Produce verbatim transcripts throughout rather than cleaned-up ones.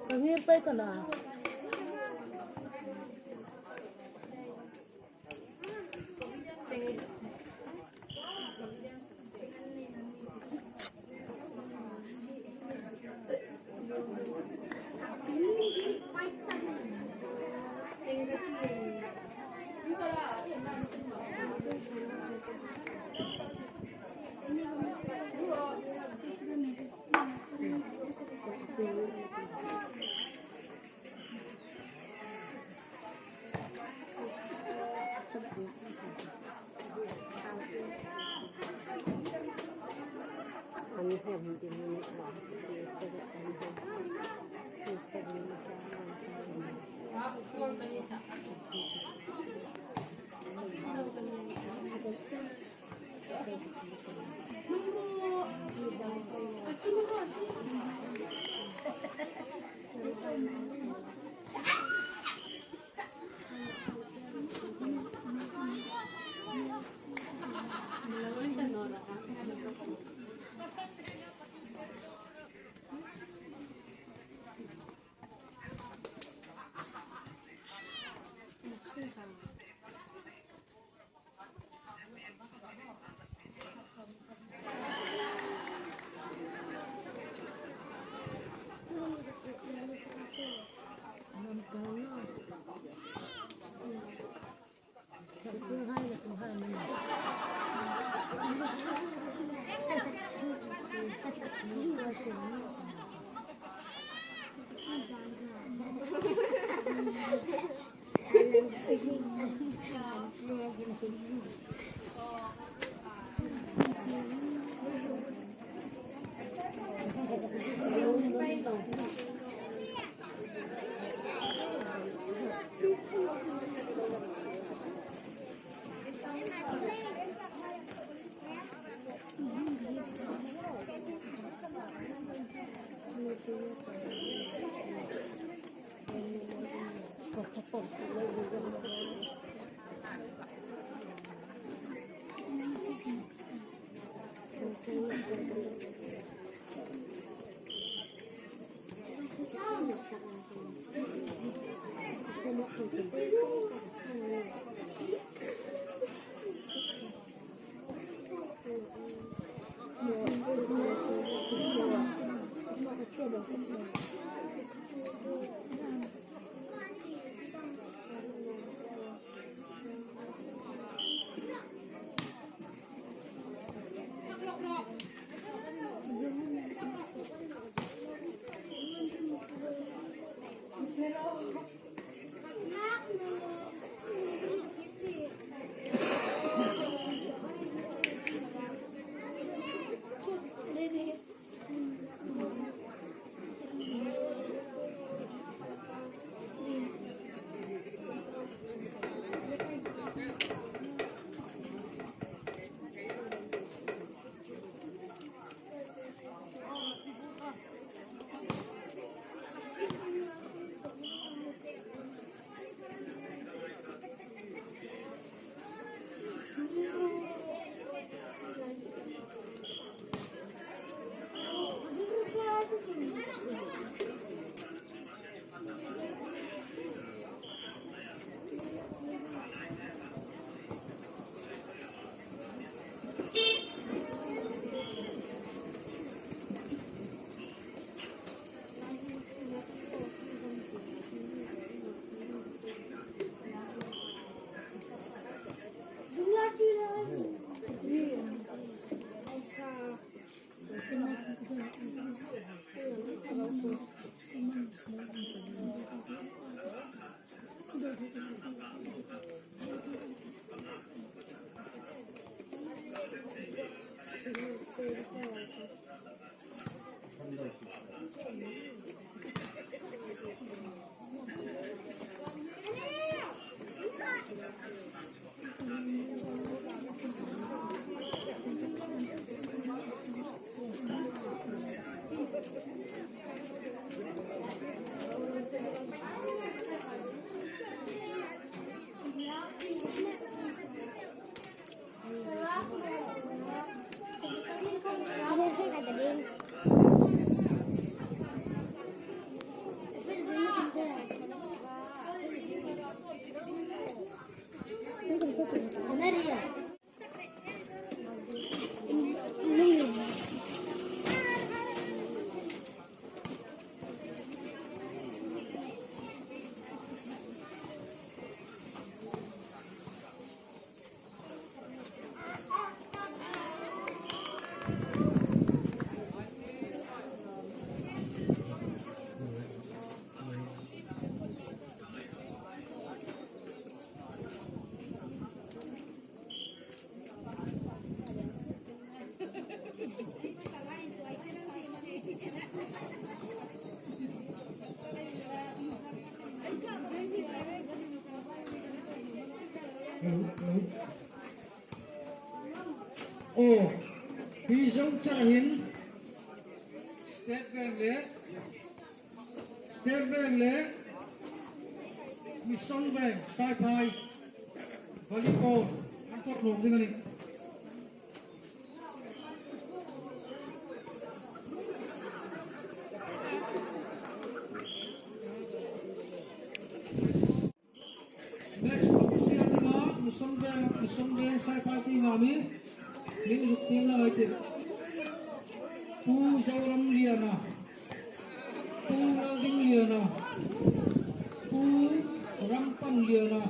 Ka ngir pei ka na. Aw, hi zo char hin State Bank le, State Bank le Mission Bank, Saiphai volleyball an thawk nuom ding a nih. Match official dinga, Mission Bank, Mission Bank Saiphai team-a mi, min zuk tir la ngai tih. Pu Zoramliana, Pu Laldingliana, Pu Rampanliana.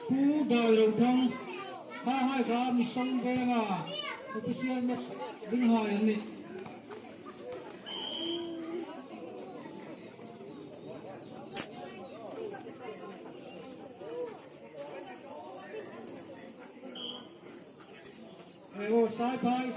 Pu Dairothang, kha hai kha Mission Bank-a official match dinghai an nih. Aw, Saiphai.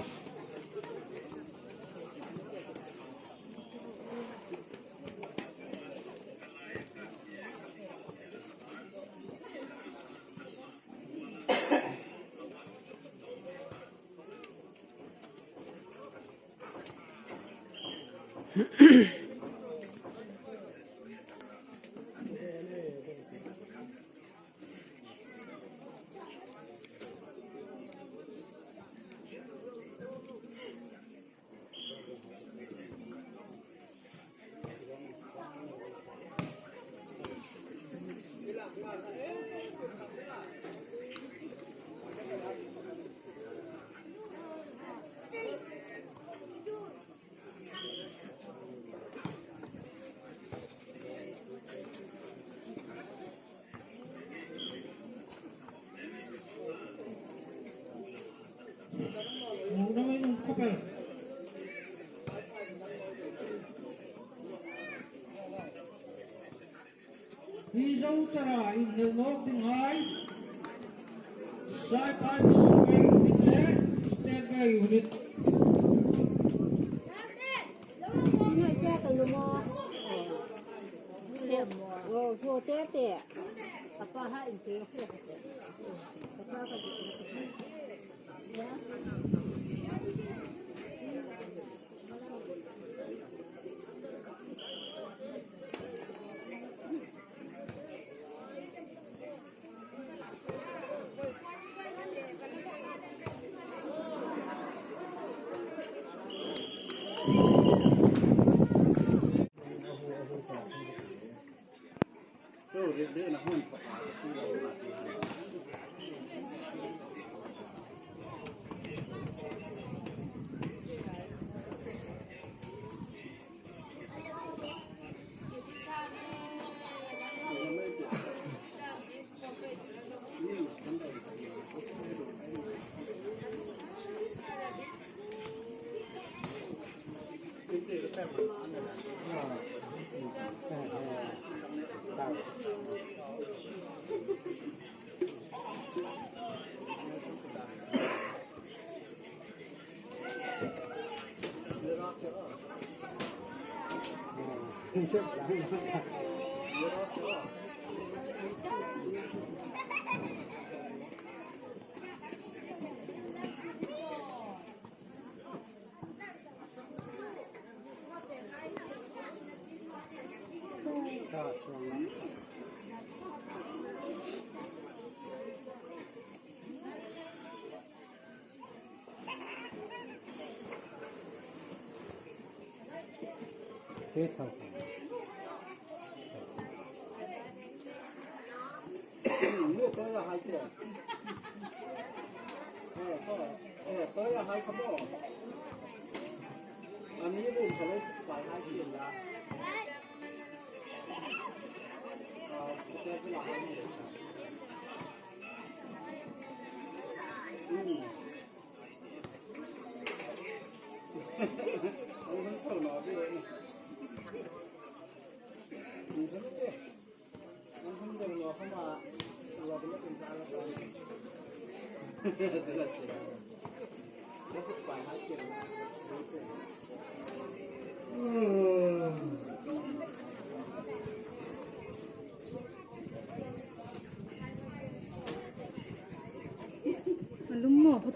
Hi zo chara inhel nawk dinghai, Saiphai Mission Bank unit le State Bank unit.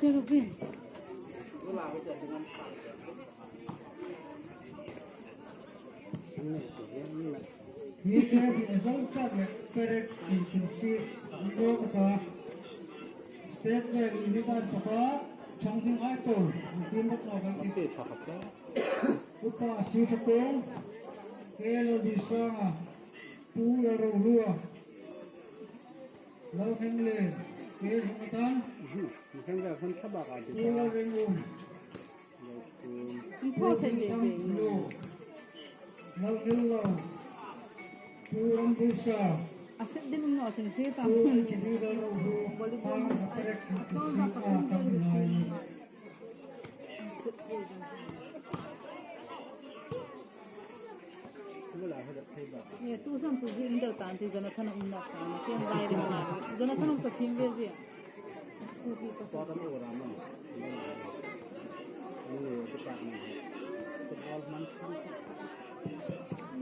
Hi ke sin zong chak le perek ti sin si ni lo ka ta. State Bank ni ban ta ka. Chang ding ai to. Ni mat lo ka ki. Upa Sui Thakong, K L D Sanga, Pu Lalrolua, Lalhenglen, K Sangatan, Pu Lalrenglum, Pu Thanglo, Lalngello, Pu Rambusa, Pu H P Lalrolua, Pang Kaprek, Ye, tu san chu zi um deu tan ti Jonathan um na ka na ken dai ri na. Jonathan um sa thim ve zi. Tu pi ka sa.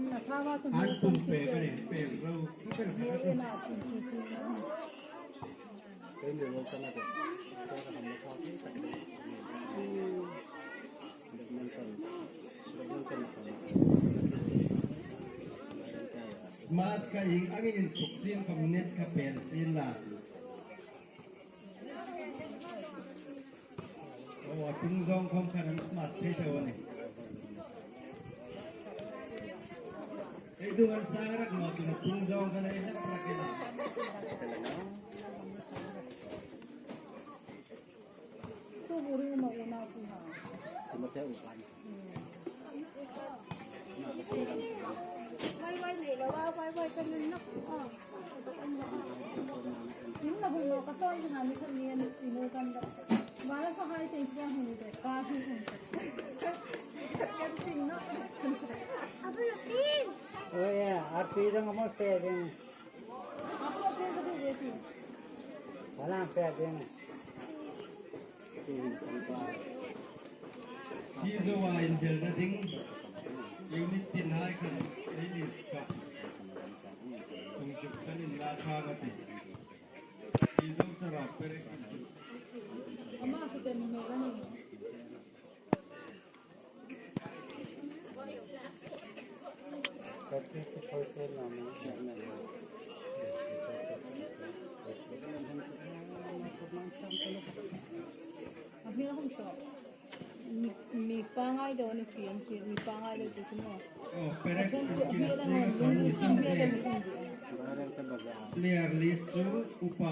Na tha va chu an pung pe ka ri pe ro. Ye, na ti ti ti. Mask ka ieng angin insuk sien ka minute ka pel sien la. Oh, a tung zawng khom khan an mask thei ta a nih. Ei dung an sang rak naw tu tung zawng khan ei hep rak ila. Tu buri ma una tu ha. Wai wai nei lo, wai wai kan na. Nin la hung lo ka sawi hang ni kan ni an ti no kan da. Bara sa hai te hung de ka hung hung. Kan tin no. Oh yeah, arti dang mo se ding. Hi zoa indelna ding, unit tin hai khan, ei list kha. Tung suk khan inla tha ka ti. Hi zo chara perek. Ama su pen me la ni. Mi, mi pangai deu ni pian, mi pangai deu tu no. Oh, perek. Player list chu Upa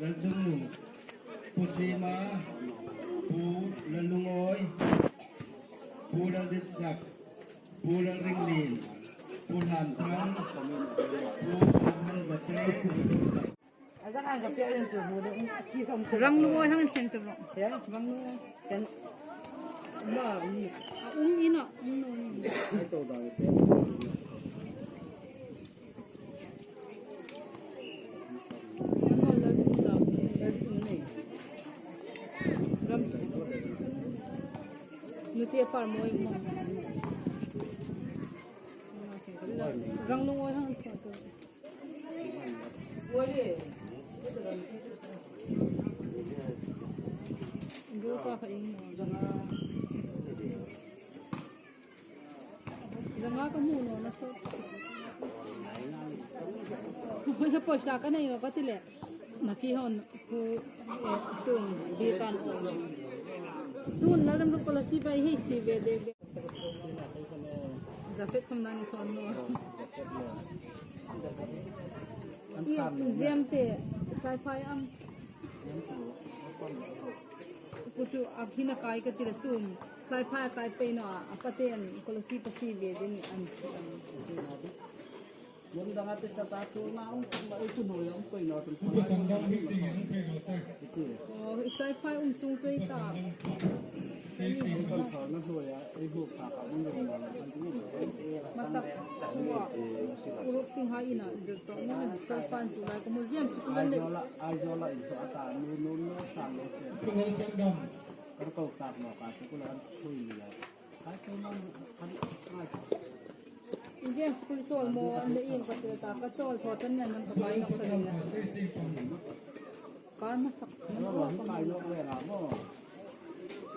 Lalchungnung, Pu Sima, Pu Lalungoi, Pu Lalditsak, Pu Lalringlien, Pu Hlanthang, Pu Sanghalvate. Ranglungoi hang thleng ta ro. Ranglungoi. A um ina, um no ni. Nuti a par moi mom. Ranglungoi hang thua tu. Duka ka ing mo zanga. Zanga ka hmu naw na so. Hoi, poisa ka nei naw ka ti le. Na ki hon ku, eh, tun bi kan o. Tun la ram ru policy bai hei si ve de. Jacket khom nani khom no. I ziam te, sci-fi am. Pu chu a hina kai ka ti le tun. Sci-fi kai pei naw a, a paten kolosi pasi ve ding an ti an. Lum dang a ti sa ta chu na um, ma ei chu noi um pei naw tun. Oh, sci-fi um sung chu ei ta. Masak ua, uruk ting hai ina, zir to, ni na sci-fi chu lai ka mu ziam si kulan le. Aizawl a, Aizawl a in thaw a ta, nu, nu, nu, sang le se. Kan ko tak naw ka, se kulan thui ni a. Kai ko ma, kan, ai. Ziam si kul chawl maw, an le iem ka ti ta, ka chawl thaw tan nen nam ka kai nawk ta ni a. Kar masak. Alo, hi kai nawk le la maw.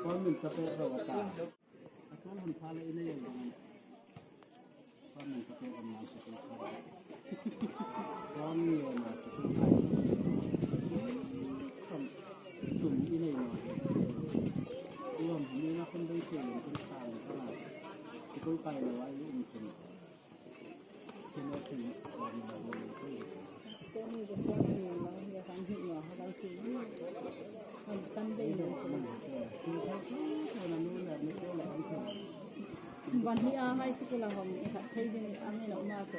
Kar min ka pe ro ta. A kong hon pha le i nei ang. Kar min ka pe kan ma sa ko. Kar mi na sa ko. Kan tum i nei ma. Uam mi na kon dei se kan sa ni ka na. Ko kai lo ai um tum. Van hi a high school a hom e khat thei ding ang e lo ma chu.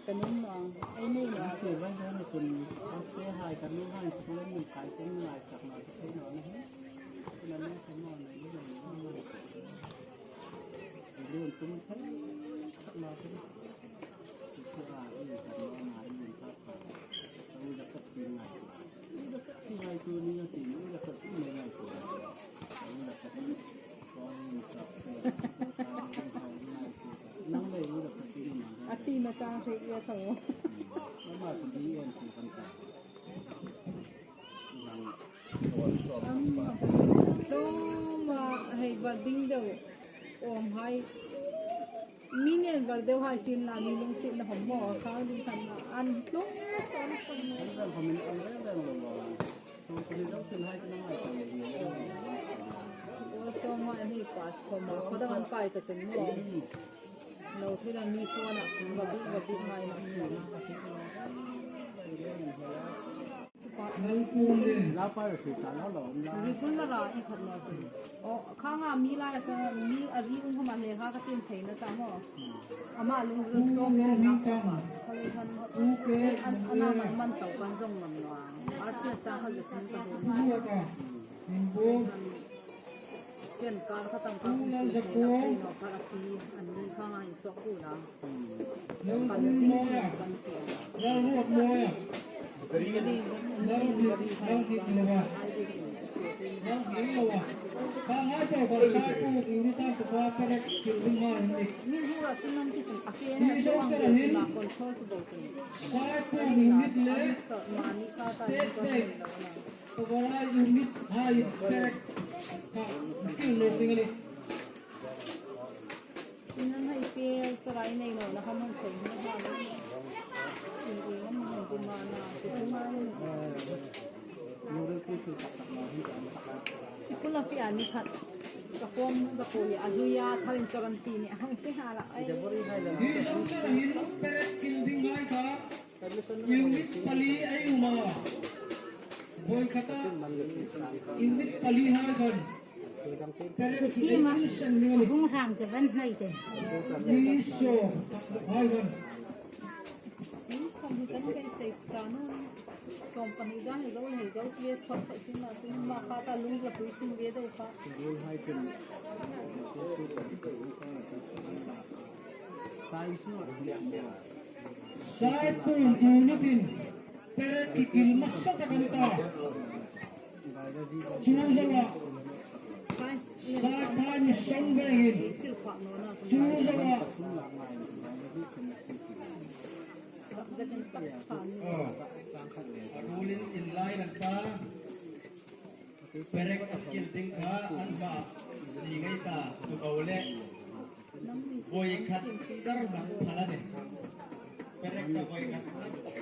Ka nung no, ei nei no. Sir, vai dang ni kun, a te hai ka nung hai school min kai kan ngai sak ma thei no na hi. Ina me kan no na ni no. Ina tum thei sak ma thei. A tina ta thei ia tho. Tlawma hei var ding deu. Awm hai. Mi nen var deu hai sin la mi lungsietna hom maw, khang ding khan an tlung. Aw, so ma ni pass khom a, khodang an kai ta chun maw. Lo thil a mi phone a, va bik, va bik mai na. Regular a i khat lo chu. O, khang a mi lai a chu, mi a ri um khom a le ha ka tim thei na ta maw. Ama lung ru ru ru na. Kale khan, an, an a man man tau kan zong ngam naw. Arti sa kha le san ka hon. Ken kar kha tam ka hon. Kale khan, an ni khang a in sok ku la. Nang hei pe, tara i nei naw na kha man thei hna hna lo. In in an hung puma na, puma na. Sikul a pi a ni khat. Ka khom, ka khom hi a hlui a, thal in charan ti ni a hang ti hna la. Ai. Hi zong charan hin peret kil ding ngai kha. Unit pali ei um a. Voi khata. Unit pali hai khan. Kisima, hung hang chavan hnai te. Ni so, hai gan. Kan kai sei sa no. Som pani da hei zo, hei zo, kle thot ka sima, sima ka ta lung la pui tung ve deu ka. Lung hai ken. Sai su a liam ya. Saipum unit in peret kikil masa tak an ta. Chu zawa. Saiphai mi song ve hin. Chu zawa. A rulin in lai an ta. Perek a kil ding kha an hma si ngei ta, tu ko le. Voi khat char hlak phal a nih. Perek ka voi khat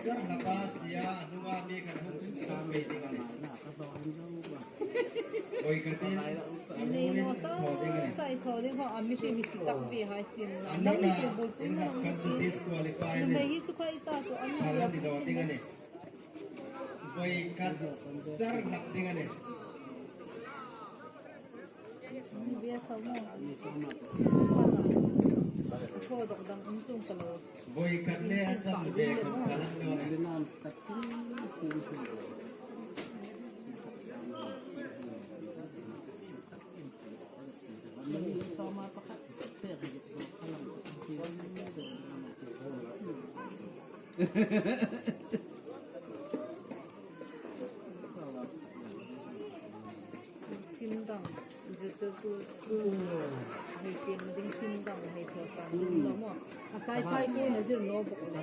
char hlak a si a, a hnunga mi khat hung suk pei ding a nih. Voi khat in a nei no sa, thaw ding a nih. Sai thaw ding kha a mi hri mi ti tak ve hai sin la. Nang mi chu bul pui ma. Kan chu disqualify a nih. Numei hi chu kha i ta chu a ni. Phal a ni daw ding a nih. Voi khat char hlak ding a nih. Ni ve sa mo. Thaw dok dang um chung ka lo. Voi khat le a chan ve khat ka lang lo ne. Sim dang, zirtirtu, hei tieng ding sim dang, hei thil san ding lo maw. A saiphai kuoin a zir naw bawk le.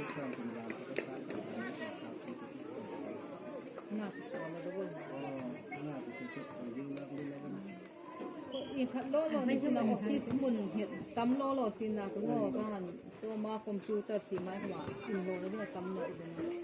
I khat lo lo ni sina office hmun hi tam lo lo sina ka ngo khan. Tuma computer ti mai kha in lo na ding tam lo ding.